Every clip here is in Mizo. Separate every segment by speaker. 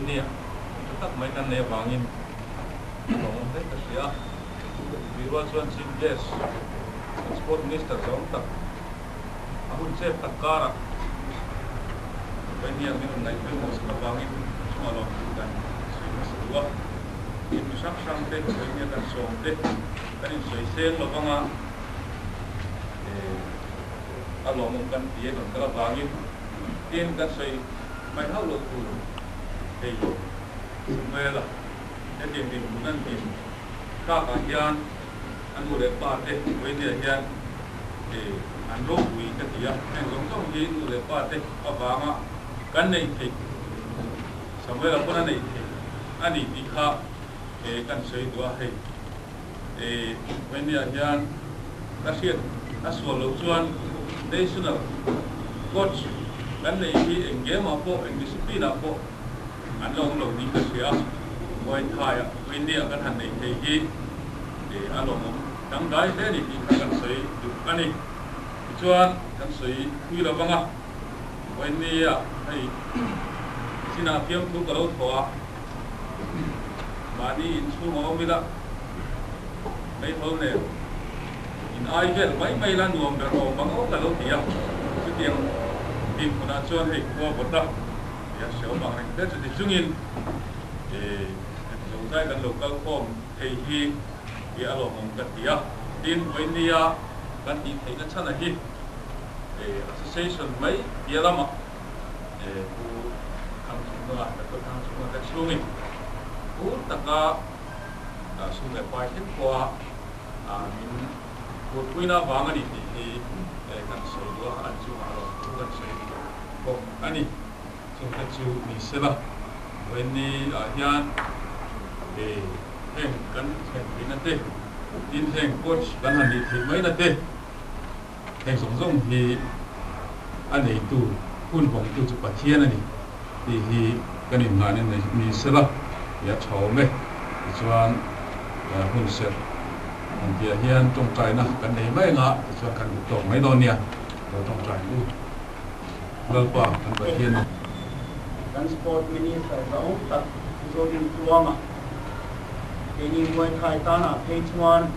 Speaker 1: Vawinia tha tak mai kan nei avangin a lawmawm hle ka hria a. Tih rual chuan Chief Guest kan Sport Minister zawng tak a hun chep tak karah Vawinia min rawn ngaih pawimawh sak avangin a chungah lawmthu kan sawi hmasa duh a. Tin mi hrang hrang te Vawinia kan sawm te kan insawi seng lo vanga a lawmawm kan ti a rawn kal avangin tin kan sawi hmaih hauh loh tur hei Samuela hetiang dinhmun an din thlakah hian a nu leh pa te Vawinia hian an ropui ka ti a, heng zawng zawng hi nu leh pa te avanga kan neih theih Samuela pawn a neih theih a ni tih kha kan sawi duh a, hei Vawinia hian ka hriat a sual loh chuan National Coach kan neih hi eng game ah pawh eng discipline ah pawh an la awm lo niin ka hria a, Muay Thai ah Vawinia kan han neih theih hi a lawmawm dangdai hle a ni tih kha kan sawi duh a ni. Tichuan kan sawi thui lo vang a, Vawinia hei chinah fiamthu ka lo thawh a, mahni inchhung a awm ila meihawl nen in ai vel mai mai la nuam ber awm ang aw ka lo ti a, chutiang dinhmunah chuan hei khua vawt a ti a hreawm ang reng hle chuti chungin heti zo zai kan lo kal khawm thei hi ti a lawmawm ka ti a, tin vawinia kan tih theihna chhan a hi association mai tia lamah Pu Thangchhunga, Doctor Thangchhunga te chhungin phur taka sum leh pai thleng pawha min phurpuina vang a ni tih hi kan sawi duh a, an chungah erawh thu kan sawi bawk a ni. Chungte chu ni sela, vawiinni ah hian heng kan thlen theihna te, tin heng coach kan han nih theih maina te, Heng zawng zawng hi a neitu, hun vawngtu chu Pathian a ni tih hi kan inngahna ni sela tih a tha awm e. Tichuan hun serh han tihah hian tawngtaina kan nei mai anga tichuan kan duh tawk mai dawn nia. Lo tawngtai ang u. Lalpa kan Pathian a.
Speaker 2: Kan Sport Minister zahawm tak Zodin Tluanga keini Muay Thai tanah phei chuan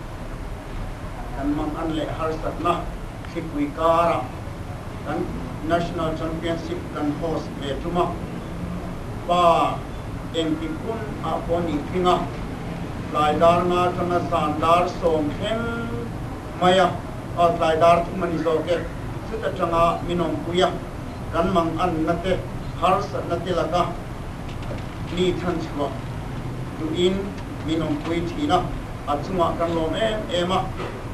Speaker 2: Kan mang an leh harsatna thlipui karah kan National Championship kan host ve tum a, pa engtik hun ah pawh nih thing a, tlai dar nga atanga zan dar sawm thleng mai a, aw tlai dar thum a ni zawk e, chut atanga min awmpui a, kan mang anna te harsatna te laka mi chhanchhuah duhin min awmpui thin a. A chungah kan lawm em em a,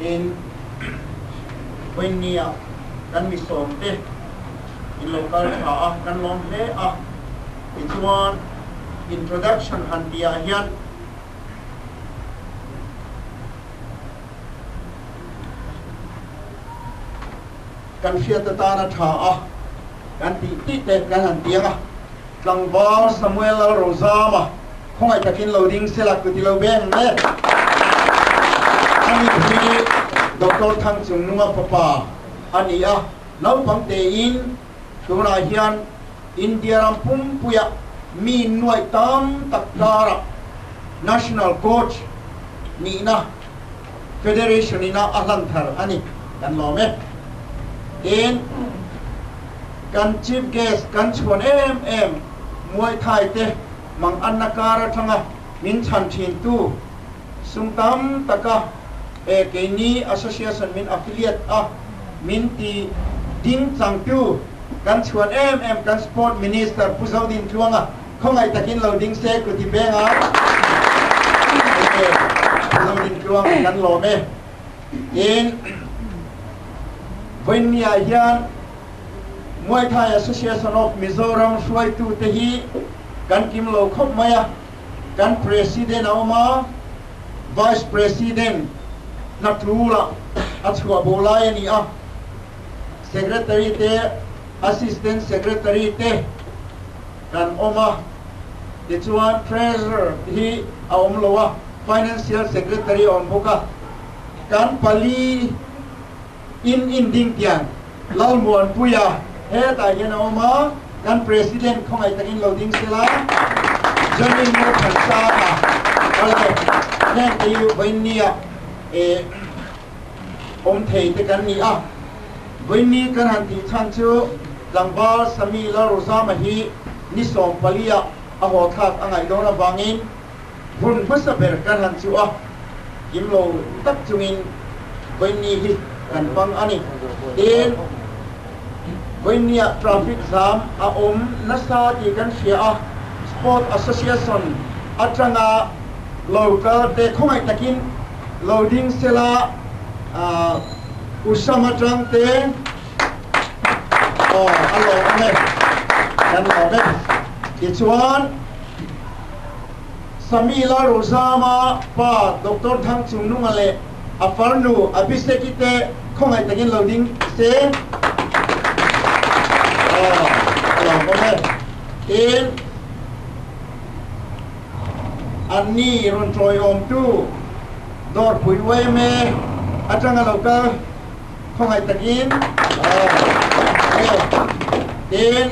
Speaker 2: tin Vawiinnia kan mi sawmte in lo kal tha a, kan lawm hle a. Tichuan introduction han tihah hian kan hriat atana tha a kan tih tih te kan han ti ang a. Tlangval Samuel Lalrozama khawngaih takin lo ding sela ku ti lo beng le. Ani hi Doctor Thangchungnunga fapa a ni a, naupang tein tunah hian India ram pumpuia mi nuaih tam tak karah National Coach nihna Federation ina a hlan thar a ni kan lawm e. Tin, kan Chief Guest kan chhuan em em Muay Thai te mang anna kar atanga min chhan thin tu sum tam taka e keini association min affiliate a min ti ding chang tu kan chhuan em em kan Sport Minister Pu Zodin Tluanga Khawngaih takin lo ding se ku ti peng a. Lo ding tluang kan lawm e. Tin, Vawiinniah hian Muay Thai Association of Mizoram hruaitute hi kan kim lo khawp mai a. Kan President a awm a, Vice President hnathul a chhuah bo lai a ni a. Secretary te, Assistant Secretary te kan awm a, tichuan Treasurer hi a awm lo a, Financial Secretary a awm bawk a, kan pali in inding tiang Lalmuanpuia hetah hian a awm a, kan President khawngaih takin lo ding sela. Johnny Ngurthansanga awle heng te hi vawinia eh awm thei te kan ni a. Vawiini kan han tih chhan chu tlangval Sami Lalrozama hi ni 14 ah a haw thlak a ngaih dawn avangin hun hmasa ber kan han chu a, kim lo tak chungin vawiini hi kan hmang a ni. Tin, vawiiniah traffic zam a awm nasa tih kan hria a, Sport Association atanga local te khawngaih takin lo ding sela Usam atang te aw a lawm e, kan lawm e. Tichuan. Samila Rozama pa Doctor Thangchungnunga leh a farnu Abhisheki te khawngaih takin lo ding se. Aw, a lawmawm e. Tin, anni rawn tawiawmtu Dawrpui yma atanga lo kal khawngaih takin aw, e. Tin,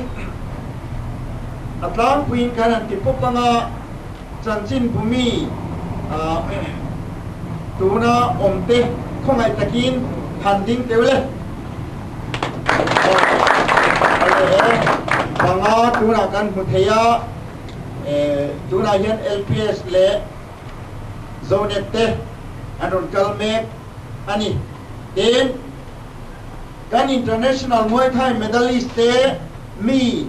Speaker 2: A tlangpuiin kan han ti pawp ang a, chanchin bumi tuna awmte khawngaih takin han ding teuh le. Panga tunah kan hmu thei a, tunah hian LPS leh Zonet te an rawn kal mek a ni. Tin, kan International Muay Thai medalist te mi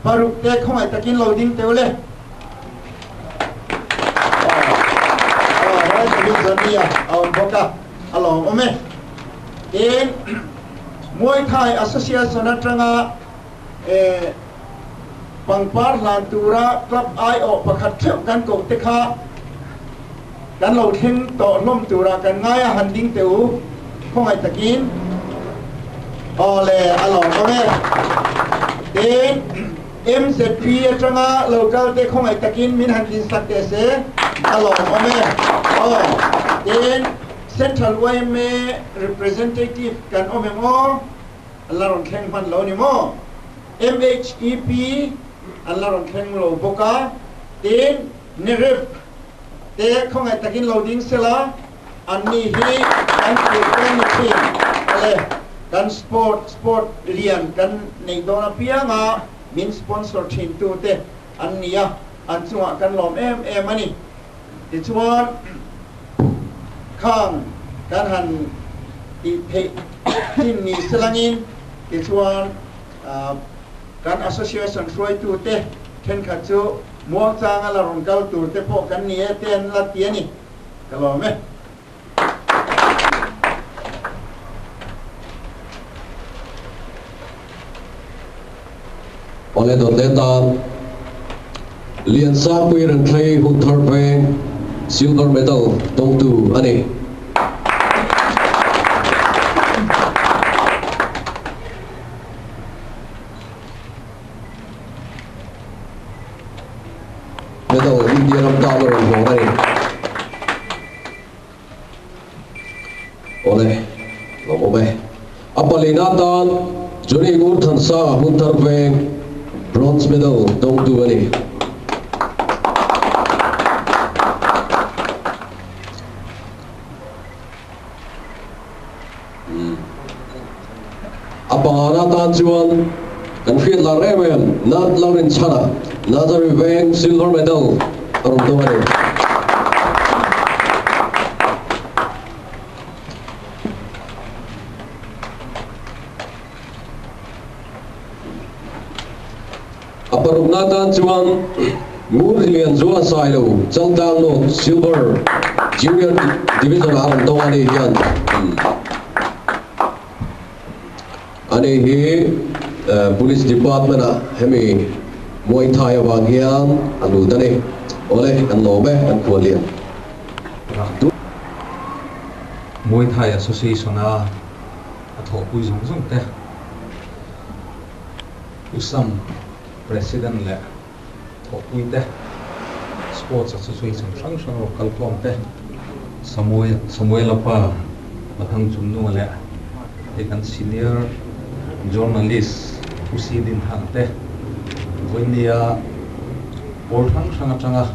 Speaker 2: Paruk te khawngaih takin lo ding teuh le. Aw, helai chu hi Johnny-a a awm bawk a, a lawmawm e. Tin, Muay Thai Association atanga eh pangpar hlan tura club aiawh pakhat theuh kan koh te kha kan lo thleng tawh hlawm tura kan ngai a, han ding teh u khawngaih takin. Aw le, a lawmawm e. Tin, MZP atanga lo kal te khawngaih takin min han din sak teh se, a lawmawm e. Aw, tin, Central yma representative kan awm em aw? An la rawn thleng hman lo ni maw? MHEP an la rawn thleng lo bawk a. Tin, Nirep te khawngaih takin lo ding sela, anni hi kan tih peng ni thin ale kan sport sport lian kan neih dawn apianga min sponsor thin tu te an ni a, an chungah kan lawm em em a ni. Tichuan khang kan han tih theih thin ni selangin tichuan kan association hruaitu te thenkhat chu Muangchanga la rawn kal tur te pawh kan ni e te an la ti a ni. Ka lawm e.
Speaker 3: Awle dawt leh tan Liansangpui Renthlei hun thar veng Silver Medal dawngtu a ni. Medal India ram tan a rawn hlawh a ni. Awle, lo awm e. A palina tan Johnny Ngurthansanga hmun thar veng Bronze Medal dawngtu a ni. A pangana tan chuan kan hriat lar em em Nat Lalrinchhana Nazari Veng Silver Medal a rawn dawng a ni. A parukna tan chuan Ngurlian Zuala Sailo Chaltlang North Silver Junior Division ah a rawn dawng a ni hian ani hi Police Department ah hemi Muay Thai avang hian a lut a ni. Awle kan lawm e kan khualian.
Speaker 1: Muay Thai Association a a thawhpui zawng zawng te. Usam President leh thawhpuite, Sports Association hrang hrang rawh kalkhawmte, Samuel Samuela pa Mathang Chumnunga leh hei kan Senior Journalist Pu Si Dinhang te vawinia.
Speaker 4: Pawl hrang hrang atanga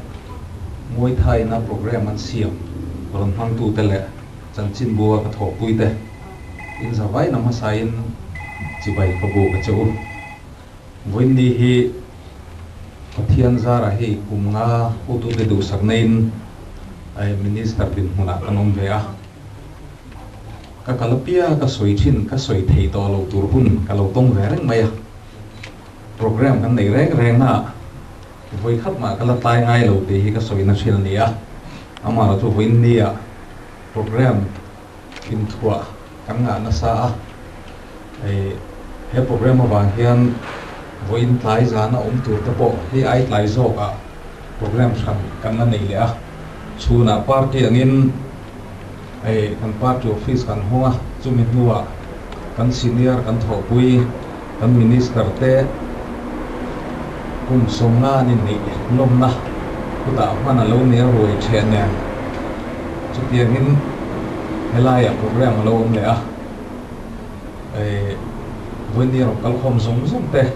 Speaker 4: Muay Thai na program an siam rawn hmangtute leh chanchinbu a ka thawhpuite in zavai na hmasain chibai ka bu ka che u. Vawiinni hi Pathian zarah hei kum nga hotute duhsak naiin Minister dinhmunah kan awm ve a. Ka kal apia ka sawi thin, ka sawi thei tawh lo tur hun ka lo tawng ve reng mai a. Program kan nei reng reng a, vawi khat mah ka la tlai ngai lo tih hi ka sawina thin a ni a. Amaherawhchu vawiinnia program inthuah kan ngah nasa a, hei he program avang hian vawiin tlai zana awm tur te pawh hei ai tlai zawkah program hran kan la nei leh a. Chhunah party angin hei kan party office kan hawng a, chumi hnuah kan senior kan thawhpui kan minister te kum sawmnga an inneih lawmna kutah hman a lo ni a ruai theh nen chutiangin helaiah program a lo awm leh a, vawiin rawn kalkhawm zawng zawng te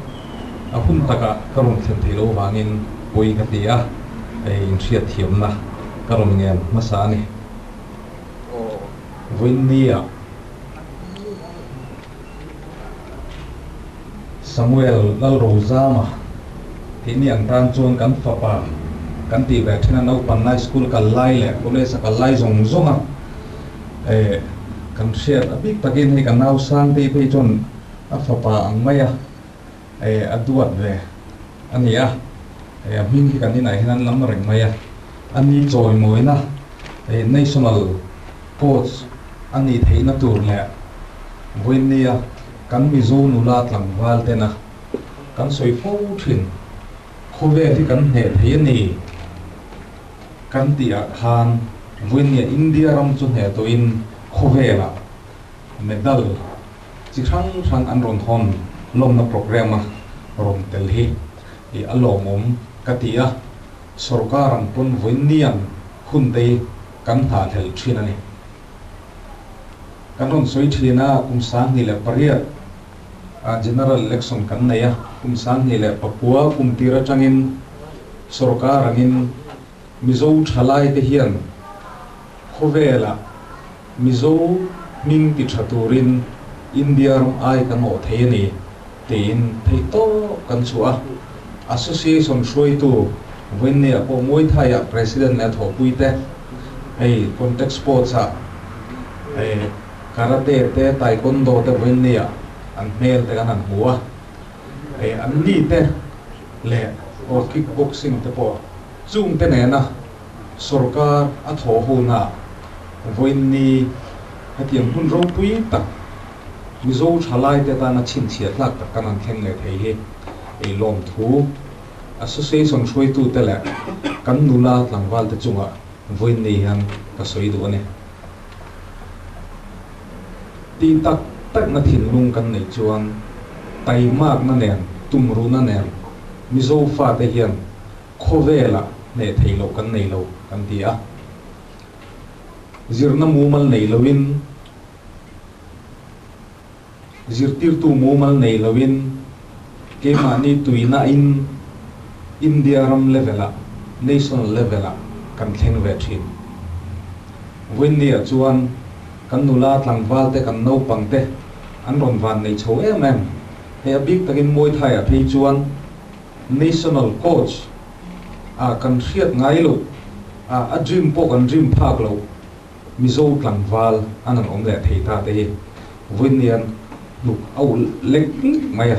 Speaker 4: a hun takah ka rawn thlen theih loh vangin pawi ka ti a, inhriatthiamna ka rawn ngen hmasa a ni. Vawiin Samuel Lalrozama tih ni ang tan chuan kan fapa kan tih ve then a, naupang lai school kal lai leh college a kal lai zawng zawng a eh kan hriat a bik takin hei ka nau Sangtei phei chuan a fapa ang mai a eh a duat ve a ni a, eh a hming hi kan inah hian an lam reng mai a, a ni chawimawina eh national coach a nih theihna tur leh vawiinnia kan Mizo nula tlangval tena kan sawi fo thin khawvel hi kan hneh thei a ni kan tih ah khan vawiinnia India ram chu hneh tawhin khawvelah medal chi hrang hrang an rawn hawn lawmna program a rawn tel hi a lawmawm ka ti a, sorkar ang pawn vawiinniang hun te hi kan nghahhlelh thin a ni. Kan rawn sawi thin a, kum 2008 ah General Election kan nei a, kum 2009 kum tir atangin sorkar angin Mizo thalai te hian khawvelah Mizo hming ti tha turin India ram ai kan awh thei a ni tiin theihtawp kan chhuah a. Association hruaitu Vawiinnia pawh Muay Thai ah President leh a thawhpui te, hei Contact Sports ah hei Karate te, Taekwondo te Vawiinnia an hmel te kan han hmu a, hei an ni te leh aw Kickboxing te pawh chung te nena sorkar a thawh hunah Vawiinni hetiang hmun ropui tak Mizo thalaite tana chhinchhiah tlak tak kan han thleng leh thei hi ei lawmthu Association hruaitute leh kan nula tlangvalte chungah vawiinni hian ka sawi duh a ni. Tih tak takna thinlung kan neih chuan taimakna nen, tumruhna nen Mizo fate hian khawvelah hneh theih loh kan nei lo kan ti a. Zirna mumal nei loin Zirtirtu mumal nei loin keimahni tuinain India ram level-ah, national level-ah kan thleng ve thin. Vawiinniah chuan kan nula tlangval te, kan naupang te an rawn van nei chho em em. Hei a bik takin Muay Thai-ah phei chuan national coach ah kan hriat ngai loh, a dream pawh kan dream phak loh. Mizo tlangval an han awm leh thei ta te hi vawiin hnuk a ulh lek lek mai a,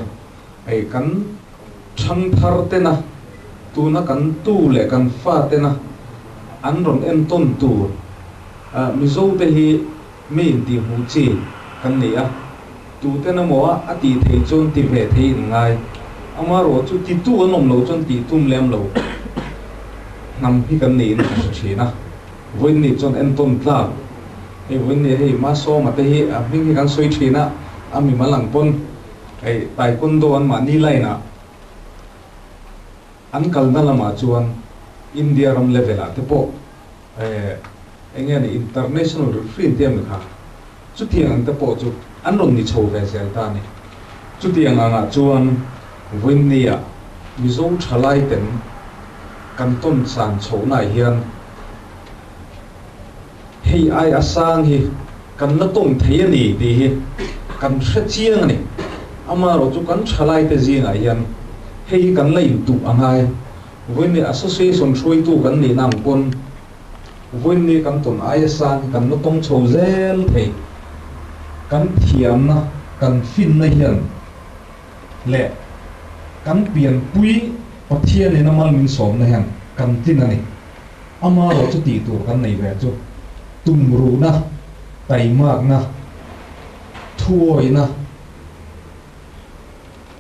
Speaker 4: hei kan thangthar tena tuna kan tu leh kan fa tena an rawn entawn tur Mizo te hi mi intihhmuh chi kan ni a, tu ten emaw a tih theih chuan ti ve thei in ngai, amaherawh chu titu an awm loh chuan tih tum lem lo hnam hi kan niin ka hre thin a. Vawiinni chuan entawn tlak, hei vawiinni hei Masawma te hi a hming hi kan sawi thin a, a mimal ang pawn hei Taekwondo an mahni line ah an kalna lamah chuan India ram level ah te pawh eng nge ni international referee an ti em kha, chutiang ang te pawh chu an rawn ni chho ve zel ta a ni. Chutiang angah chuan vawiinni ah Mizo thalai ten. Kan tawn san chhohnaah hian hei ai a sang hi kan la tawng thei a ni tih hi kan hre chiang a ni. Amaherawhchu kan thalaite zingah hian hei hi kan la intuh a ngai. Vawiin Association hruaitu kan nihna ang pawn Vawiin kan tawn aia sang hi kan la tawng chho zel thei. Kan thiamna, kan finna hian leh kan pianpui Pathianin a mal min sawmna hian kan tlin a ni. Amaherawh chu tih tur kan nei ve chu tumruhna, taimakna, thuawihna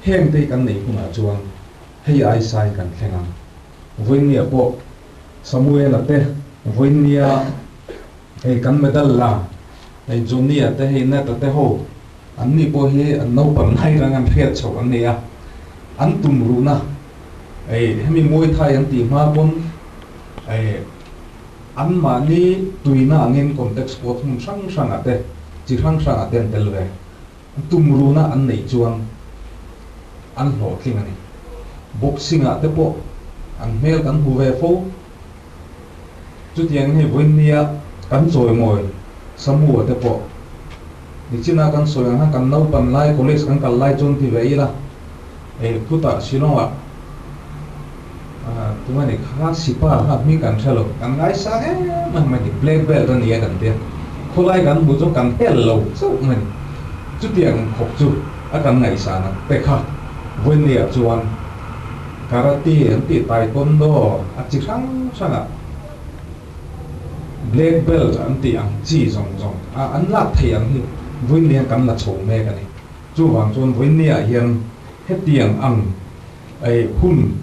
Speaker 4: hengte hi kan neih hunah chuan hei ai sai kan thleng ang. Vawinia pawh Samuela te, vawinia hei kan medal la hei Johnny-a te, hei Nat-a te ho an ni pawh hi an naupang lai rang an hriat chhoh an nei a, an tum ruhna hei hemi Muay Thai an tih hma pawn hei anmahni tuina angin contact sport hmun hrang hrangah te chi hrang hrangah te an tel ve. Tum runa an neih chuan an hlawhtling a ni. Boxing ah te pawh an hmel kan hmu ve fo. Chutiangin hei vawiinnia kan chawimawi Samu-a te pawh nichina kan sawi ang khan kan naupan lai college kan kal lai chuan ti ve ila eh khutah Shillong ah tunge ni kha sipa kha hming kan hre lo kan ngaisang em em mai ni black belt a nia kan tia khawlai kan hmuh chuan kan hel lo chauh mai ni chutiang khawp chu a kan ngaihsan ang te kha vawinia chuan karate an tih taekwondo a chi hrang hrang ah black belt an tih ang chi zawng zawng a an lak theih ang hi vawinia kan la chho mek a ni chuvang chuan vawinia hian hetiang ang Ei hun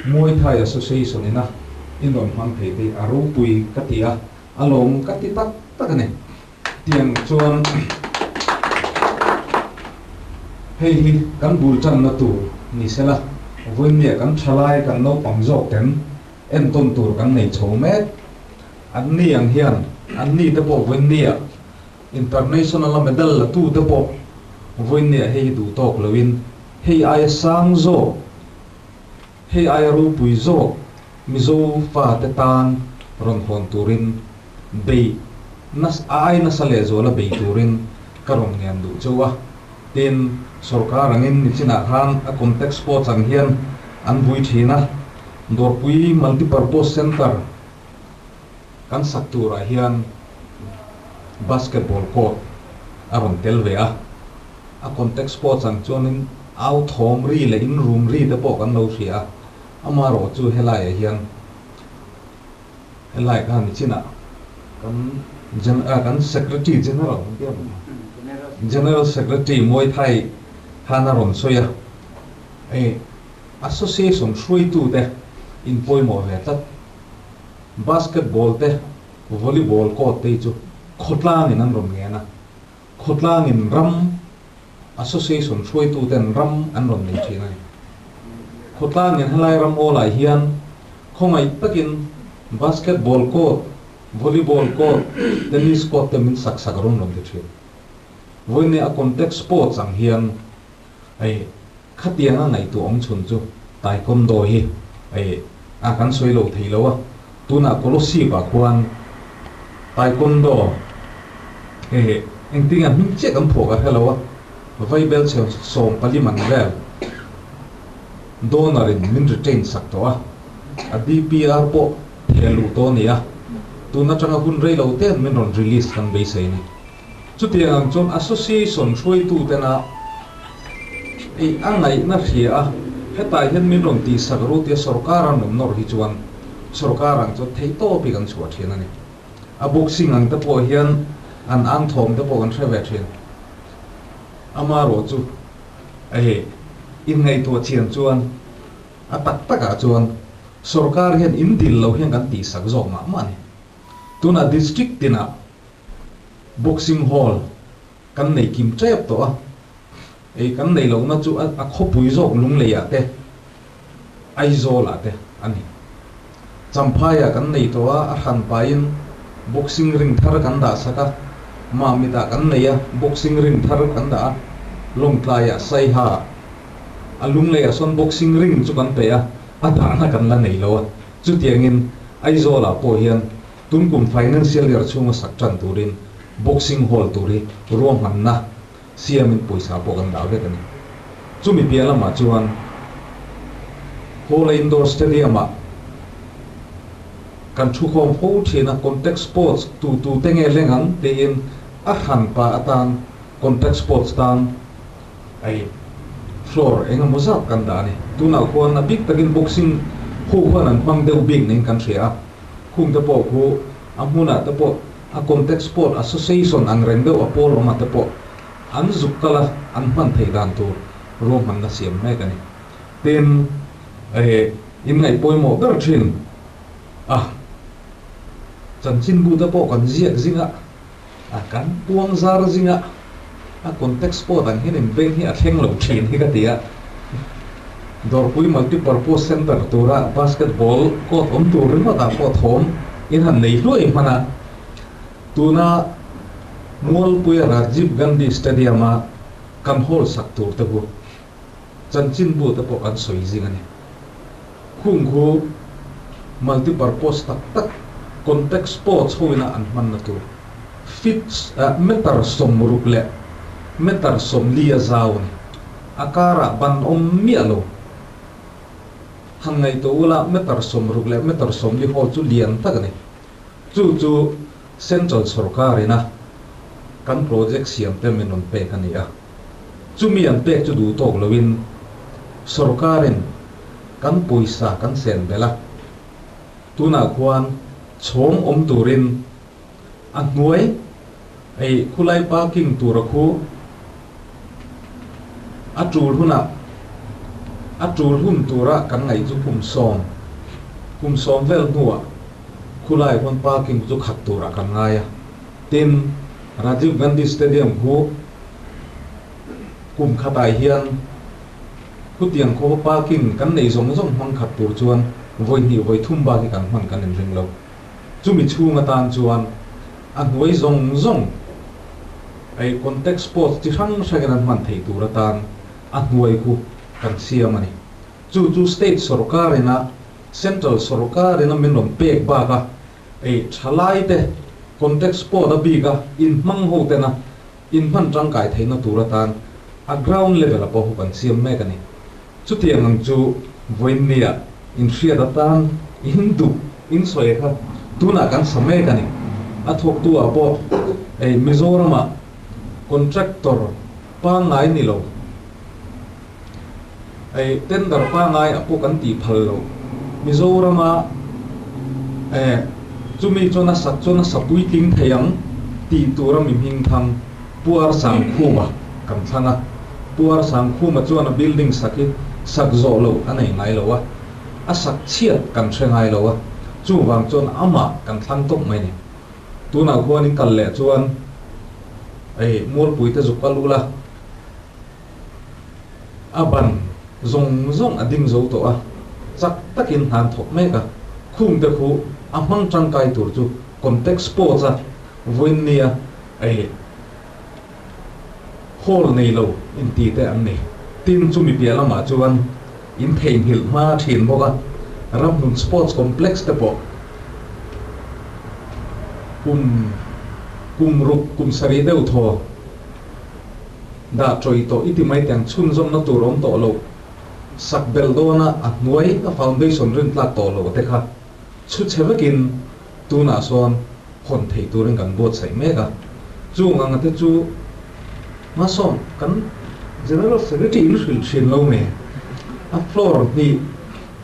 Speaker 4: Muay Thai Association ina in rawn hmang thei te a ropui ka ti a, a lawm ka ti tak tak a ni. Tiang chuan hei hi kan bul tanna tur ni sela, vawiinnia kan thalai kan naupang zawk ten entawn tur kan nei chho mek. An ni ang hian an ni te pawh vawiinnia International a medal la tu te pawh vawiinnia hei hi duh tawk loin Hei aia sang zawk, hei aia ropui zawk Mizo fate tan rawn hawn turin bei nas a ai nasa lehzuala bei turin ka rawn ngen duh chauh a. Tin, sorkar angin nichinah khan a contact sports ang hian an vui thin a, Dawrpui Multipurpose Centre kan sak turah hian basketball court a rawn tel ve a. A contact sports ang chuanin au thawm ri leh in rum ri te pawh kan lo hria a, amaherawh chu helaiah hian helai kha nichinah kan kan Secretary General kan tia maw? General Secretary Muay Thai khan a rawn sawi a, hei Association hruaitu te in pawimawh ve tlat, Basketball te Volleyball court te hi chu khawtlangin an rawn ngen a, Khawtlangin ram Association hruaituten ram an rawn nei thin a ni. Khawtlangin helai ram awlah hian khawngaih takin basketball court, volleyball court, tennis court te min sak sak rawn rawn ti thin. Vawiin a contact sports ang hian hei khatianga ngaihtuah awm chhun chu taekwondo hi hei a kan sawi lo thei lo a, tunah Kolosip ah khuan taekwondo hei engtin a hming chiah kan phuah ka hre lo a, vaibel chhe 14 man vel donor in min retain sak tawh a, a DPR pawh theh luh tawh a ni a, tun atanga hun rei lo ten min rawn release kan beisei a ni. Chutiang ang chuan Association hruaitu tena ei a ngaihna hria a, hetah hian min rawn tihsak ru tia sorkar an rawn nawr hi chuan sorkar ang chuan theihtawp hi kan chhuah thin a ni. A boxing ang te pawh hian an ang thawm te pawh kan hre ve thin. Amaherawh chu ei inngaihtuah chian chuan a tak takah chuan sorkar hian in dil lo hian kan tihsak zawk mah mah a ni. Tunah district tinah Boxing hall kan nei kim tep tawh a, ei kan nei lohna chu a khawpui zawk Lungleiah te, Aizawlah te a ni. Champhaiah kan nei tawh a, a hran pahin boxing ring thar kan dah sak a, Mamitah kan nei a, boxing ring thar kan dah a, Lawngtlaiah Saiha a Lungleiah sawn boxing ring chu kan pe a, a dahna kan la nei lo a. Chutiangin Aizawl-ah pawh hian tun kum financial year chhunga sak tan turin boxing hall tur hi ruahmanna siamin pawisa pawh kan dah vek a ni. Chumi piah lamah chuan Hawla Indoor Stadium-ah kan thukhawm fo thin a, contact sports tu tu te nge leng ang tiin a hranpa atan contact sports tan Ei, floor eng emaw zat kan dah a ni. Tunah khuan a bik takin boxing ho khuan an hmang deuh bik niin kan hria a, khung te pawh khu a hmunah te pawh a contact sport association ang reng deuh a pawl awmah te pawh an zuk kal a, an hman theih dan tur ruahmanna siam mek a ni. Tin, ei, in ngaih pawimawh ber thin a, chanchinbu te pawh kan ziak zing a, A kan puang zar zinga a contact spot ang hian in veng hi a thleng lo thin hi ka ti a. Dawrpui Multipurpose Centre tura basketball court awm tur ringawt ah pawh thawm in han nei hluai hman a. Tuna Mualpuia Rajiv Gandhi Stadium a kan hall sak tur te hu chanchinbu te pawh kan sawi zing a ni. Khung khu multipurpose tak tak contact sports hoina an hmanna tur feet meter 60 leh meter 40 a zau a ni. A karah ban awm miah lo. Han ngaihtuah ula meter 60 leh meter 40 hall chu lian tak a ni. Chu chu central sorkarina kan project siam te min rawn pek a ni a. Chumi an pek chu duh tawk loin sorkarin kan pawisa kan sen belh a, tunah khuan chhawng awm turin a hnuai ei khulai parking tura khu a tul hunah a tul hun tura kan ngaih chu kum sawm kum sawm vel hnuah khulai khuan parking chu khat turah kan ngai a, tin Rajiv Gandhi Stadium khu Kum khatah hian khutiang khaw parking kan nei zawng zawng hmang khat tur chuan vawi hnih vawi thum bak hi kan hman kan inring lo. Chumi chhung atan chuan a hnuai zawng zawng ei contact sports chi hrang hrangin an hman theih tur atan a hnuai khu kan siam a ni. Chu chu state sawrkarin a central sawrkarin a min rawn pek bak a ei thalaite contact sport a bik a inhmang ho tena Inhman tangkai theihna tur atan a ground level a pawh hu kan siam mek a ni. Chutiang ang chu vawiinnia inhriat atan in duh in sawi kha tunah kan sa mek a ni. A thawktu ah pawh ei Mizoramah contractor pangngai ni lo, ei tender pangngai ah pawh kan tih phal lo. Mizorama eh chumi chuan a sak chuan a sa puitling thei ang tih tura mi hming thang Puar Sangkhuma kan thlang a. Puar Sangkhuma chuan a building sak hi sak zawh loh a nei ngai lo a, a sak chhiat kan hre ngai lo a, chuvang chuan amah kan thlang tawp mai ni. Tunah khuan in kal leh chuan ei Mualpui te zuk kal ula. A ban zawng zawng a ding zo tawh a, chak takin hna an thawk mek a, khungte khu a hmang tangkai tur chu contact sports a vawiin nia ei hall nei lo inti te an ni. Tin, chumi piah lamah chuan in theihnghilh hma thin bawk a, Ramhlun Sports Complex te pawh kum kum ruk kum sarih deuh thaw Dah ṭawih tawh i ti mai teng chhunzawmna tur awm tawh lo. Sak belh dawna a hnuai a foundation rintlak tawh lo te kha chhu chhe vekin tunah sawn hawn theih turin kan buatsaih mek a. Chung anga te chu hmasawn kan General Secretary in hrilh thin lo nge? A floor hnih,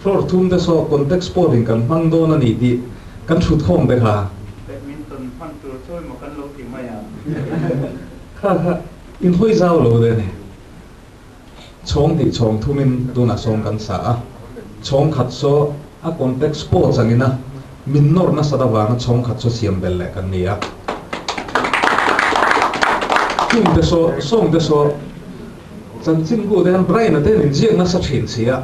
Speaker 4: floor thum te saw contact sport in kan hmang dawn a ni tih kan hrut khawm te kha.
Speaker 5: Badminton hman tur chu emaw kan lo ti mai a.
Speaker 4: Kha kha in hawi zau lo de ni. Chhawng hnih chhawng thumin tunah sawm kan sa a, chhawng khat saw a contact sports angin a min nawr nasat avanga chhawng khat saw siam belh leh kan ni a. Chung te saw, sawng te saw chanchin bu te hian Brian-a te hian inziak nasa thin si a,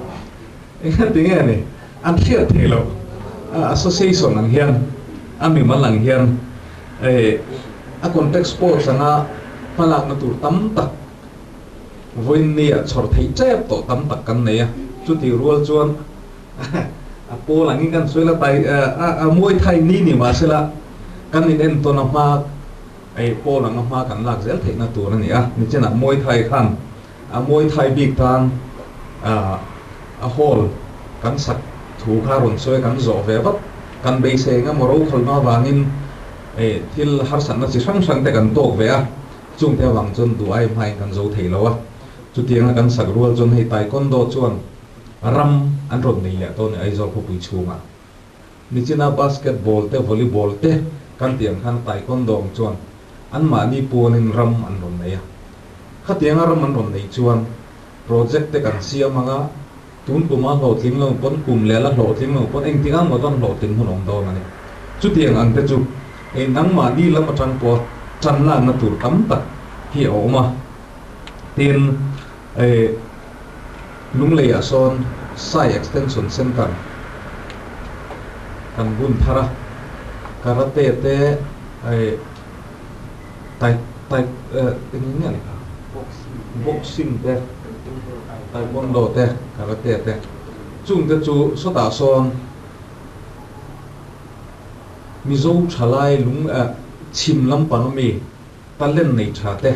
Speaker 4: engati nge ni an hriat theih loh association ang hian a mimal ang hian Hei a contact sports anga hmalakna tur tam tak vawiin nia chhawr theih tep tawh tam tak kan nei a, chutih rual chuan A pawl angin kan sawi la tai a Muay Thai ni ni mahsela kan in entawn a hma ei pawl anga hma kan lak zel theihna tur a ni a. Nichinah Muay Thai khan a Muay Thai bik tan a hall kan sak thu kha rawn sawi a kan zawh ve vat. Kan beisei eng emaw rokhalna avangin thil harsatna chi hrang hrang te kan tawk ve a, chungte avang chuan duh ai hmain kan zo thei lo a. Chutianga kan sak rual chuan hei Taekwondo chuan ram an rawn nei leh tawh a ni Aizawl khawpui chhungah. Nichina basketball te volleyball te kan tih ang khan Taekwondo ang chuan anmahni pualin ram an rawn nei a. Khatianga ram an rawn neih chuan project te kan siam ang a, tun kuma hlawhtling lo pawn kum leh la hlawhtling lo pawn engtik ang maw chuan hlawhtling hun awm dawn a ni. Chutiang ang te chu hei nangmahni lam atang pawha tan lakna tur tam tak hi a awm a. Tin, hei Lungleiah sawn Sai Extension Centre kan bun thar a, karate te hei tai tai eng nge ni kha? Boxing te, Taekwondo te, karate te chung te chu sawtah sawn Mizo thalai lung chhim lampang ami talent nei tha te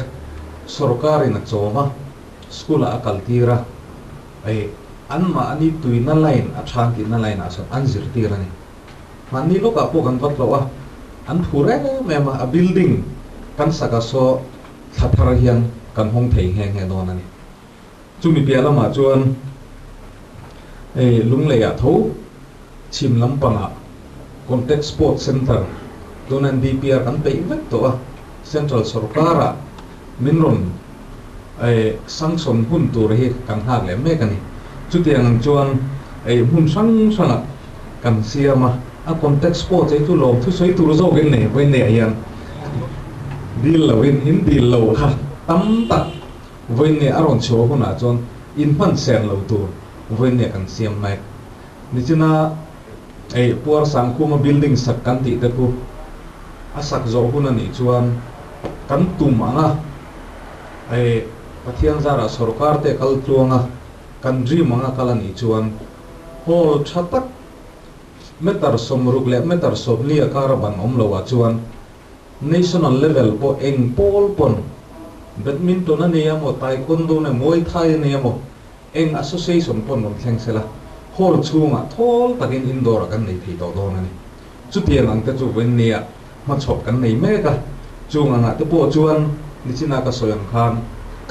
Speaker 4: sorkarin a chawm a, school ah a kal tir a, ei anmahni tuina line a than tihna line ah sawn an zirtir a ni. Mahni lawkah pawh kan va tlawh a, an thu reng em a, a building kan sak a saw thla thar hian kan hawng thei nghe nghe dawn a ni. Chumi piah lamah chuan hei Lungleiah tho chhim lampangah Contact Sport Centre tuna NDPR kan peih vek tawh a, Central sorkarah min rawn sanction hun tur hi kan nghak leh mek a ni. Chutiang ang chuan hmun hrang hrangah kan siam a, a contact sport hi chu lawm thusawi tur zawkin nei vawiin nei ah hian dil loin in dil lo kha tam tak vawiin nei a rawn chhuah hunah chuan in hman sen lo tur vawiin nei kan siam mek. Nichina puar Sangkhuma building sak kan tih te khu a sak zawh hun a nih chuan kan tum ang a, Pathian zarah sorkar te kal tluang a, kan dream ang a kal a nih chuan hall tha tak meter 60 leh meter 40 a kar a ban awm lo ah chuan national level pawh eng pawl pawn badminton a nei emaw taekwondo nge muay thai a nei emaw eng association pawn rawn thleng sela hall chhungah thawl takin indoor ah kan nei thei tawh dawn a ni. Chutiang ang te chu vawiinnia hmachhawp kan nei mek a, chung angah te pawh chuan nichina ka sawi ang khan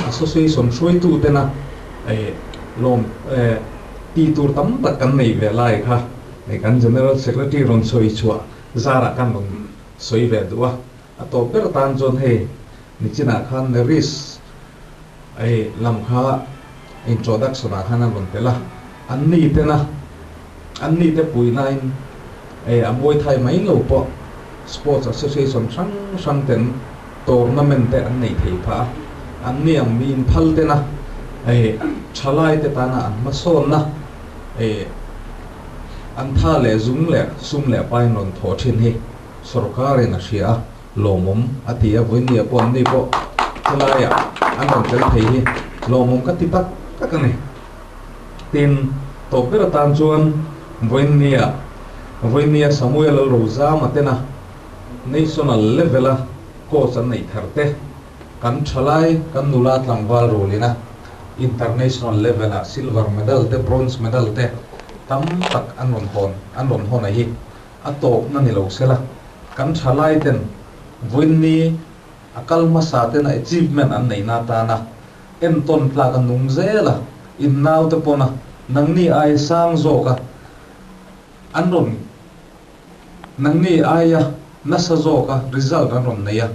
Speaker 4: association hruaitu tena lawm tih tur tam tak kan nei ve lai kha kan General Secretary rawn sawi chhuah zarah kan rawn sawi ve duh a, a tawp ber tan chuan hei nichinah khan Neris lam kha introduction ah khan an rawn tel a, an ni tena An ni te puihnain a Muay Thai mai lo pawh Sports Association hrang hrang ten tournament te an neih thei phah a, an ni ang mi inphal tena thalai te tana an hmasawnna an tha leh zung leh sum leh pain rawn thawh thin hi sorkarin a hria a, lawmawm a ti a, vawinia pawh an ni pawh chulaiah an rawn tel thei hi lawmawm ka ti tak tak a ni. Tin, tawp ber atan chuan vawinia vawinia Samuel Lalrozama tena National level-a coach an neih thar te, kan thalai kan nula tlangval rulina International level-a silver medal te bronze medal te tam tak an rawn hawn an rawn hawn a hi a tawpna ni lo sela kan thalai ten vawiini a kal hmasa tena achievement an neihna atana Entawn tlak a nung zel a, in naute pawn a, nangni aia sang zawk a, an rawn nangni aia nasa zawk a result an rawn nei a,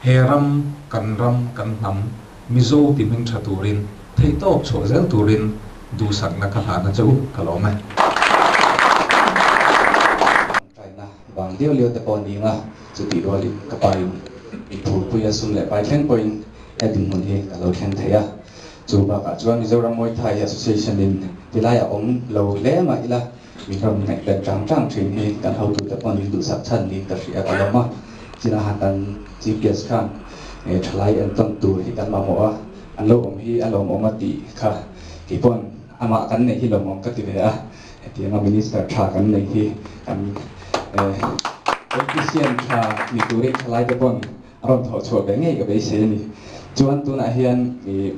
Speaker 4: he ram, kan ram, kan hnam, Mizo ti hming tha turin, theihtawp chhuah zel turin duhsakna ka hlahna che u ka lawm e.
Speaker 6: Kaina vang liau liau te pawh ni anga chutih rualin ka pa in inphurpui a sum leh pai thleng pawhin He dinhmun hi ka lo thleng thei a, chu bakah chuan Mizoram Muay Thai Association in tilaiah awm lo hle mah ila min rawn ngaihven tang tang thin hi kan hotute pawh min duhsak chhan niin ka hria ka lawm a. Chinaha kan Chief Guest khan thalai entawn tur hi kan mamawh a, an lo awm hi a lawmawm a tih kha kei paw'n amah kan neih hi lawmawm ka ti ve a. Hetianga Minister tha kan nei hi kan politician tha ni turin thalaite pawn a rawn thawh chhuah ve ngei ka beisei a ni. Chuan tunah hian ih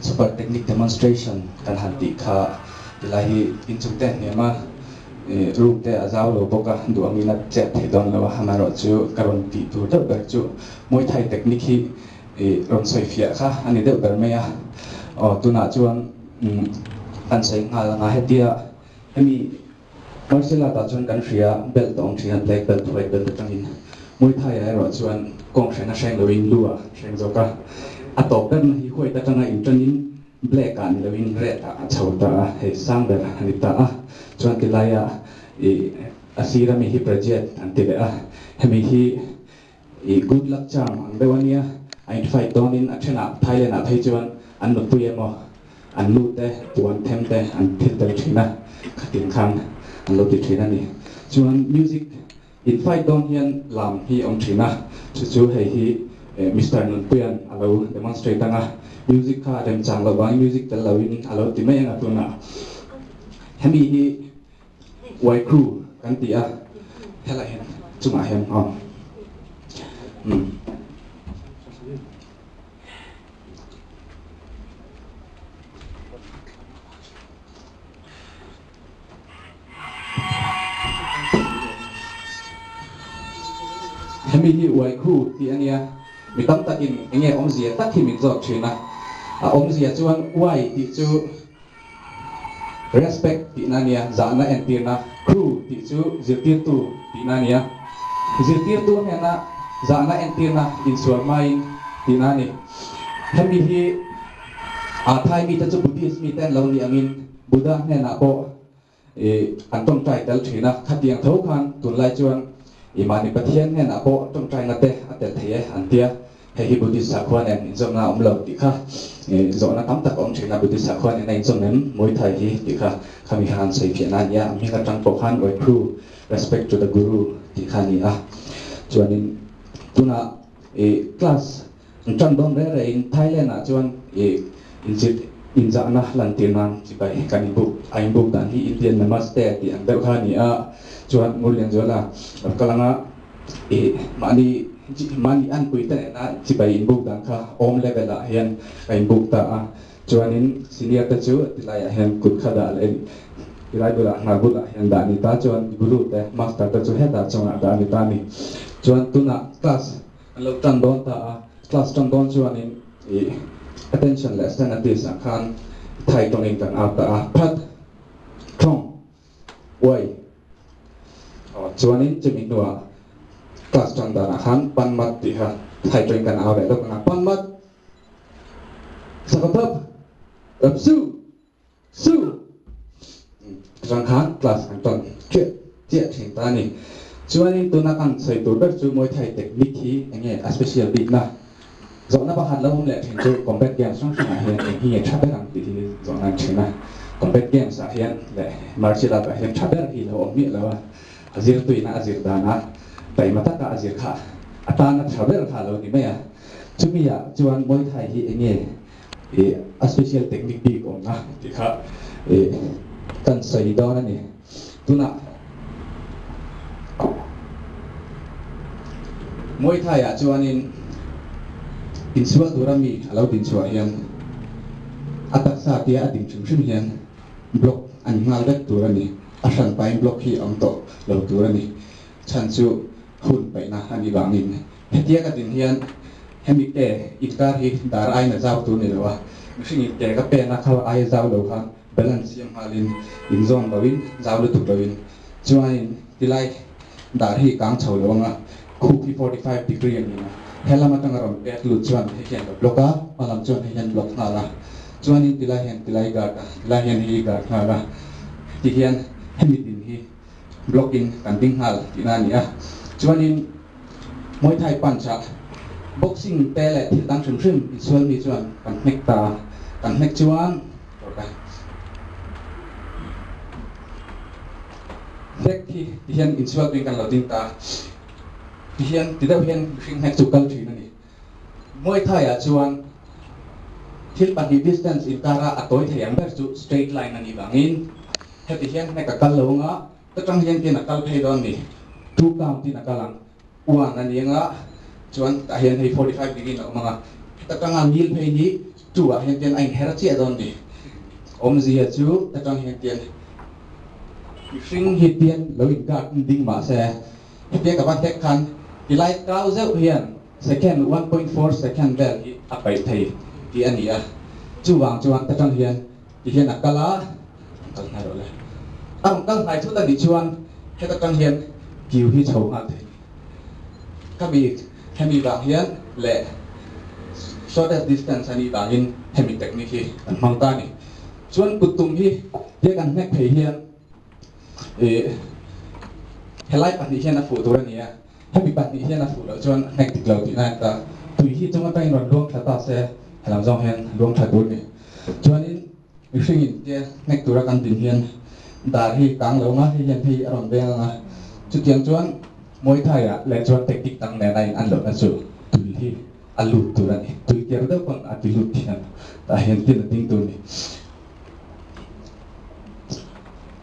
Speaker 6: super technique demonstration kan han tih kha tilai hi inchung te a hniam a, ih room te a zau lo bawk a, duh angin a chet theih dawn lo a, amaherawhchu ka rawn tih tur deuh ber chu Muay Thai technique hi I rawn sawi fiah kha a ni deuh ber mai a. Aw tunah chuan kan sawi nghal anga hetia hemi martial art ah chuan kan hria belt a awm thin a, black belt, white belt atangin Muay Thai ah erawh chuan kawng hrena hreng loin lu ah hreng zawk a. A tawp berna hi white atanga intanin black ah ni loin red ah a chho ta a, hei sang ber a ni ta a. Chuan tilai ah i a sir ami hi Prajet an ti leh a, hemi hi I good luck charm ang deuh a nia, a in fight dawnin a thenah Thailand ah phei chuan an nupui emaw an nu te puan them te an thil tel thin a, khatin khan an lo ti thin a ni. Chuan music in fight dawn hian lam hi awm thin a, chu chu hei hi Mister Nunpuia'n a lo demonstrate ang a, music kha a remchang loh vangin music tel loin a lo ti mai ang a tunah hemi hi Uai crew kan ti a, helai hian chungah hian aw umm. Hemi hi uai crew tih a nia, mi tam takin enge awmzia tak hi min zawt thin a, a awmzia chuan uai tih chu Respect tihna a nia, zahna entirna, crew tih chu zirtirtu tihna a nia. Zirtirtu hnena zahna entirna insual hmain tihna a ni. Hemi hi aa Thai mite chu Buddhist mite an lo nih angin Buddha hnenah pawh an tawngtai tel thin a, khatiang tho khan tunlai chuan i mahni Pathian hnenah pawh tawngtaina te a tel thei e an tia. Hei hi Buddhist sakhua nen inzawmna a awm lo tih kha zawhna tam tak a awm thin a, Buddhist sakhua nen a inzawm em Muay Thai hi tih kha khami khan an sawi phiahna a nia, a hming atang pawh khan Wai Khru, Respect to the Guru tih kha a ni a. Chuanin tunah i class an tan dawn reng rengin Thailand ah chuan i inzir inzahna lantir nan chibai kan inbuk a inbuk dan hi Indian Namaste tih ang deuh kha a ni a, chuan Ngurlianzuala lo kal anga I mahni mahni anpui te nena chibai inbuk dan kha awm level ah hian a inbuk ta a, chuanin senior te chu tilai ah hian kut kha dah leh tilai bulah hna bulah hian dah a ni ta, chuan guru te master te chu hetah chungah dah a ni ta a ni. Chuan tunah class an lo tan dawn ta a, class tan dawn chuanin i attention leh stand at ease ah khan thai tawngin kan au ta a, phat, thawng, uai. Chuanin chumi hnuah class tan danah khan panmat tih kha thai tawngin kan au leh lawk ang a, panmat sakawtap rap su su atang khan class kan tan chiah chiah thin ta a ni. Chuanin tuna kan sawi tur ber chu Muay Thai technique hi eng nge a special bikna Zawhna pakhat lo awm leh thin chu Combat Games hrang hrangah hian eng hi nge tha ber ang tih hi zawhna an thin a. Combat Games ah hian leh Martial Art ah hian tha ber hi lo awm miah lo a, a zirtuina a zir dana taima taka a zir kha a tana tha ber kha a lo ni mai a. Chumi ah chuan Muay Thai hi eng nge ih a special technique bik awmna tih kha ih kan sawi dawn a ni. Tunah Muay Thai ah chuanin insual tura mi a lo din chhuah hian a taksa tia a din hrim hrim hian block a ni nghal vek tur a ni. A hran pain block hi a awm tawh lo tur a ni. Chhan chu hun paihna a nih vangin hetia ka din hian hemi ke inkar hi dar aiin a zau tur ni lo a, mihring in ke ka pen a kha aia zau lo khan Balance siam nghalin inzawn loin zau lutuk loin chuanin tilai dar hi kang chho lo anga khup hi 45 degree a ni a, helam atanga rawn pek lut chuan hei hian lo block a, hmalam chuan hei hian block nghal a, chuanin tilai hian tilai guard a, tilai hian hei hi guard nghal a, tihian hemi din hi block in kan ding nghal tihna a ni a, chuanin Muay Thai punch ah boxing te leh thil dang hrim hrim insual mi chuan kan hnek ta a, kan hnek chuan hnek hi tihian insual tuin kan lo ding ta a, tihian ti deuh hian mihring hnek chu kal thin a ni. Muay Thai ah chuan thil pahnih distance inkara a tawi thei ang ber chu straight line a nih vangin. Heti hian hnek a kal lo anga, ta tang hian tin a kal phei dawn ni. Two count in a kal ang. One a ni anga, chuan tah hian hei 45 degree in a awm anga. Heta tanga ngil phei hi two ah hian tian a inher chiah dawn ni. Awmzia chu ta tang hian tian mihring hi tian lo in guard ding mahse hetia ka va hnek khan tilai kau zeuh hian Second 1.4 second vel hi a paih thei tih a ni a, chuvang chuan ta tang hian ti hian a kal a, rawn kal hnai rawh le. A rawn kal hnai thut a nih chuan heta tang hian kiu hi chho nghal thei. Khami hemi vang hian leh shortest distance a nih vangin hemi technique hi kan hmang ta a ni. Chuan kut tum hi tia kan hnek phei hian ih helai pahnih hian a fuh tur a ni a. Hemi pahnih hian a fuh loh chuan a hnek dik lo tihna a ni ta. Tui hi chung atangin rawn luang tha ta se, helam zawng hian luang tha tur a ni. Chuanin mihringin tia hnek tura kan din hian dar hi kang lo anga, hei hian hei a rawn veng anga. Chutiang chuan Muay Thai ah leh chuan tactic dang nen a in an lohna chu tui hi a lut tur a ni. Tui ker deuh pawn a ti lut thiam tah hian tin a ding tur a ni.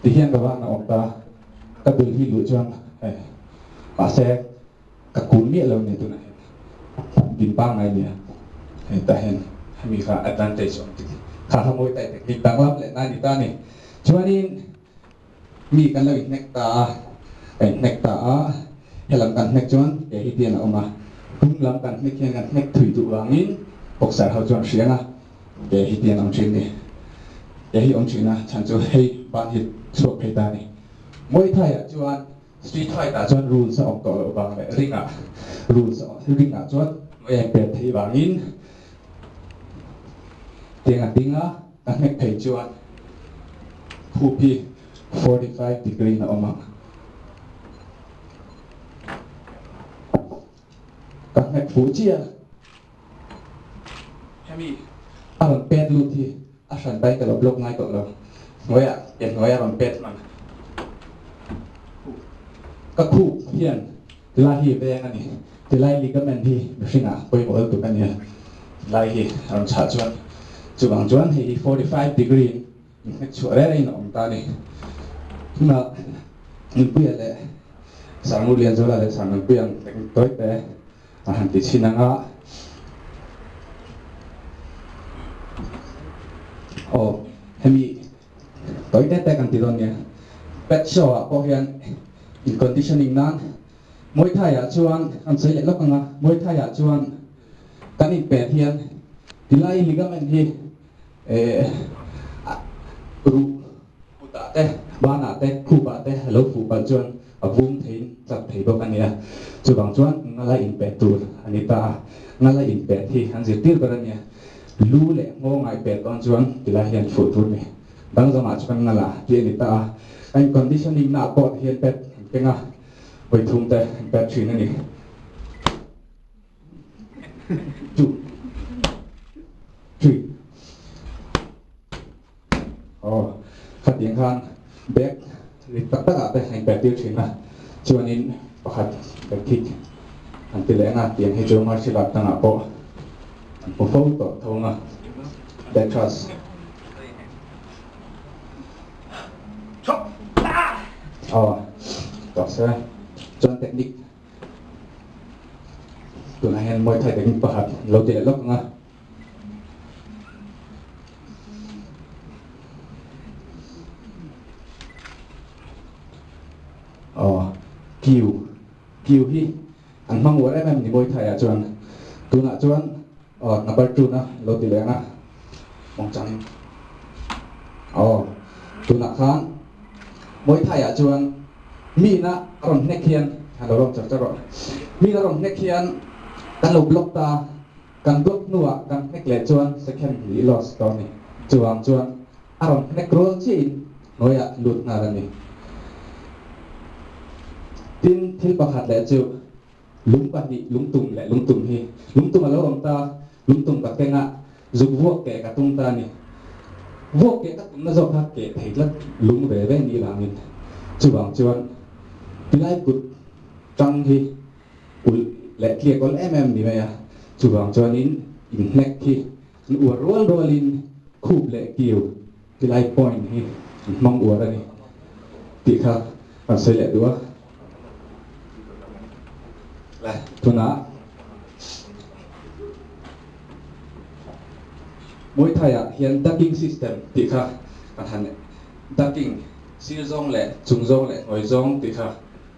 Speaker 6: Ti hian ka van a awm ta. Ka dul hi luh chuan hei mahse ka kun miah lo nia tunah hian din pangngai nia hei tah hian hemi kha advantage awm tik kha kha mawi tai technique danglam leh na ni ta ni chuanin mi kan lo inhnek ta a ka inhnek ta a helam kan hnek chuan ke hi tian a awm a hnung lam kan hnek hian kan hnek thui duh vangin boxer ho chuan hriang a Ke hi tiang awm thin ni. Ke hi awm thin a, chhan chu hei ban hi chhuak phei ta ni. Muay Thai ah chuan street fight ah chuan rules a awm tawh loh vang leh ring ah rules a ring ah chuan muay a inpet theih vangin tiang a ding a, ka hnek phei chuan khup hi 45 degree in a awm ang. Ka hnek fuh chiah a. Hemi a rawn pet lut hi a hran bai ka lo block ngai tawh lo. Hnuaiah ke hnuaia rawn pet hman ka khup hian tilai hi veng a ni. Tilai ligament hi mihringah pawimawh lutuk a nia. Tilai hi a rawn chhah chuan chuvang chuan hei hi 45 degree in inhnek chhuah reng rengin a awm ta a ni. Tunah Nunpuia leh Sanglulianzuala leh Sangnunpuia ang tawi te A han ti chhin ang a. Aw, hemi tawi te te kan ti dawn nia. Pet show ah pawh hian in conditioning nan Muay Thai ah chuan kan sawi leh lawk ang a, Muay Thai ah chuan kan inpet hian tilai ligament hi eh ruh kutah te, banah te, khupah te a lo fuh palh chuan a vum theiin chak thei bawk a nia. Chuvang chuan ngala inpet tur a ni ta a, ngala inpet hi an zirtir ber a nia. Lu leh nghawng a inpet dawn chuan tilai hian fuh tur a ni. Dang zawngah chuan ngala tih a ni ta a, a in conditioning naah pawh tihian pet an keng a, vawithum te an pet thin a ni. Two, three. Aw, khatiang khan bag rit tak tak ah te a inpek tir thin a, chuanin pakhat bag thik an ti leh ang a, tiang hi chu martial art dangah pawh an hmu fo tawh tho ang a, bag thrust. Aw, tawh se, chuan technique tunah hian Muay Thai technique pakhat an lo ti leh lawk ang a. Aw, kiu, kiu hi an hmang uar em em ni Muay Thai ah chuan. Tunah chuan aw number two na lo ti leh ang a, mawngchangin. Aw, tunah khan Muay Thai ah chuan mi ina a rawn hnek hian, a lo lawm char char rawh, mi ina a rawn hnek hian kan lo block ta. Kan block hnuah kan hnek leh chuan second hi loss tawh a ni. Chuvang chuan a rawn hnek rual chiahin hnuaiah lut nghal a ni. Tin, thil pakhat leh chu lung pahnih, lungtum leh lungtum hi. Lungtum a lo awm ta, lungtum ka kengah zuk vuak keh ka tum ta a ni. Vuak keh ka tumna zawk kha keh thei tlat lung ve ve ni vangin. Chuvang chuan tilai kut tang hi Ulh leh tliak awl em em ni mai a, chuvang chuanin inhnek hi an uar rual rualin khup leh kiu tilai point hi an hmang uar a ni. tih kha kan sawi leh duh a. Tunah Muay Thai ah hian ducking system tih kha kan han ducking sir zawng leh chung zawng leh hnuai zawng tih kha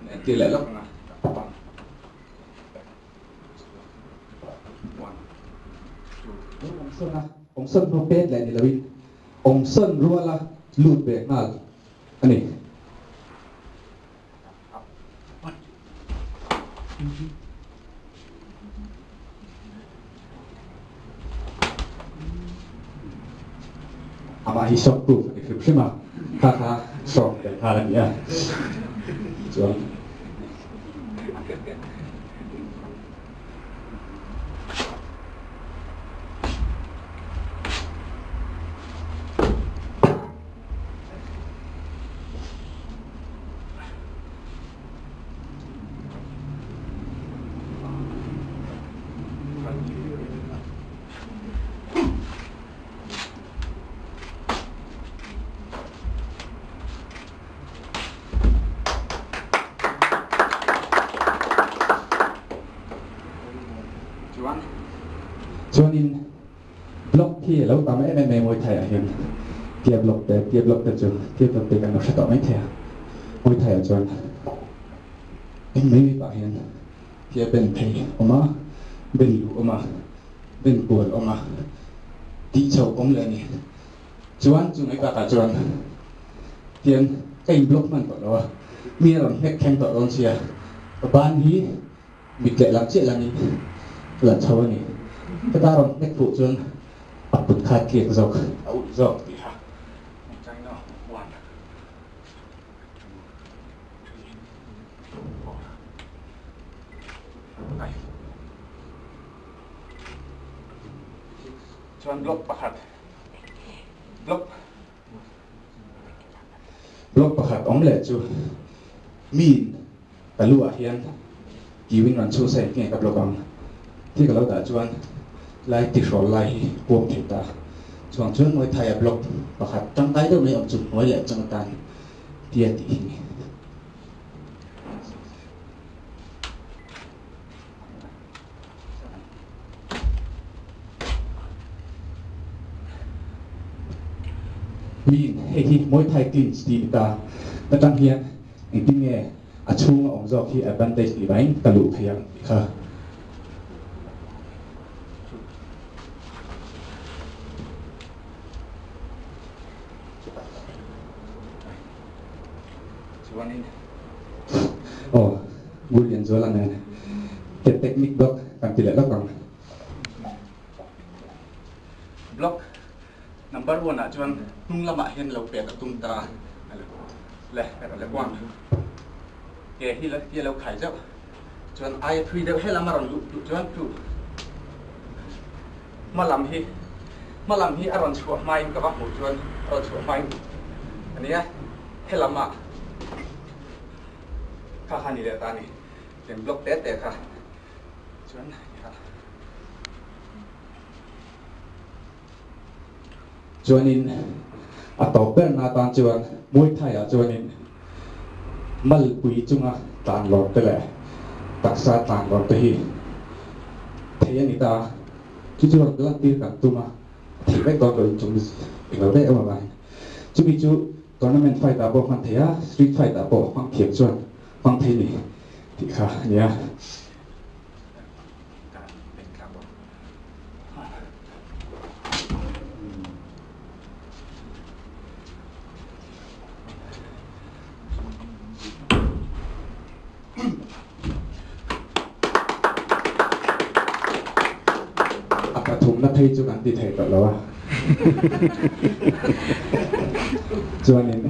Speaker 6: kan entir leh lawk ang a. Awm sawn a, awm sawn hnu pet leh ni loin awm sawn ruala lut ve nghal a ni. Amah hi shock proof a ni hrim hrim a, kha kha shock tel nghal a ni a. Chuan. Chuan chuanin Block hi a lo tam em em mai Muay Thai ah hian tia block te tia block te chu tia block te kan lo hre tawh mai thei a Muay Thai ah chuan eng mai mai pah hian tia ben phei awm a ben luh awm a ben kual awm a tih chho awm leh a ni chuan chu mai bakah chuan tian ka in block hman tawh lo a mi a rawn hnek thleng tawh dawn sia ka ban hi Mit leh lam chiah langin la chho a ni. Heta rawn hnek fuh chuan a kut kha a tliak zawk, a ulh zawk tih kha China one, two, three, four, five, six chuan block pakhat block Block pakhat awm leh chu miin ka lu ah hian kiuin rawn chhuh sa engtin nge ka block ang tih ka lo dah chuan lai tihrawl lai hi puam thei ta. Chuang chuan Muay Thai a block pakhat tangkai deuh mai awm chu hnuai leh chang atan tia tih hi ni. Miin hei hi Muay Thai clinch tih ni ta atang hian engtin nge a chhunga awm zawk hi advantage tih vangin ka luh thei ang tih kha. Chuanin aw Ngurlianzuala nen te technique block kan ti leh lawk ang. Block number one ah chuan hnung lamah hian lo pet a tum ta a le le one ke hi hi a lo khai zeuh chuan aia thui deuh helam a rawn luh duh chuan two hma lam hi hma lam hi a rawn chhuah hmain ka va hmuh chuan a rawn chhuah hmain a nia helam ah kha kha ni leh ta a ni eng block te te kha chuan Chuanin a tawp berna atan chuan Muay Thai ah chuanin malpui chunga tlan lawr te leh taksa tlan lawr te hi thei a ni ta a, chu chu rawn lantir kan tum a, a theih vek dawn loin chung englo daih em avangin chumi chu tournament fight ah pawh hman thei a, street fight ah pawh hmang thiam chuan hmang thei ni tih kha a nia. A pathumna phei chu kan ti thei tawh lo a. Chuanin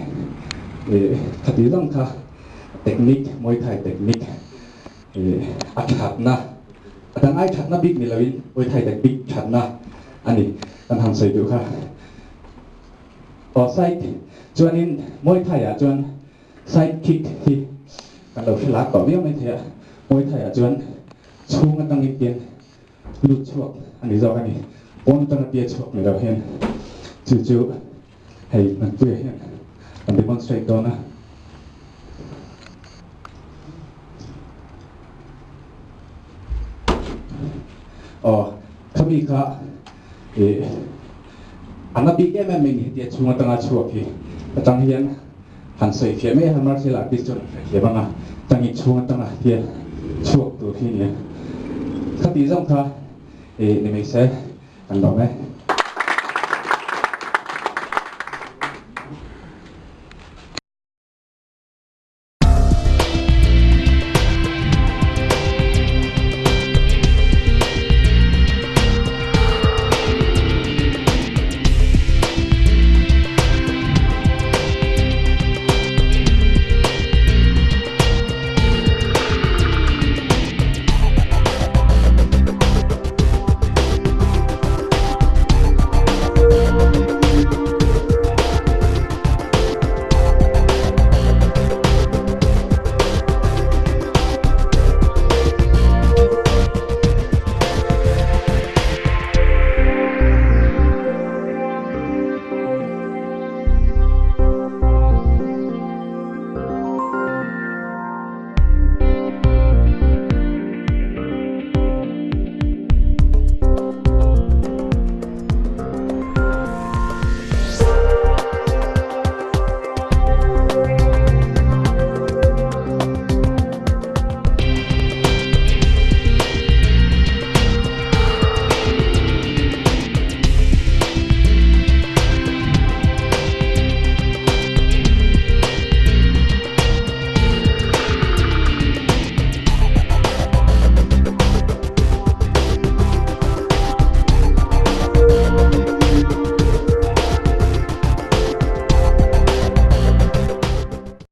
Speaker 6: khati zawng kha technique, Muay Thai technique a thatna a dang ai thatna bik ni loin Muay Thai technique thatna a ni kan han sawi duh kha. Aw side chuanin Muay Thai ah chuan side kick hi kan lo hre lak tawh viau mai thei a, Muay Thai ah chuan chhung atangin pian lut chhuak a ni zawk a ni, pawn atanga tia chhuak ni lo hian chu chu hei Hmanpuia hian kan demonstrate dawn a. Aw khami kha ih a na bik em em mai ni hetia chhung atanga chhuak hi atang hian han sawi fiah mai a martial artist chuan an hrethiam ang a tangin chhung atanga hian chhuak tur hi nia khati zawng kha ih ni mai se kan lawm e.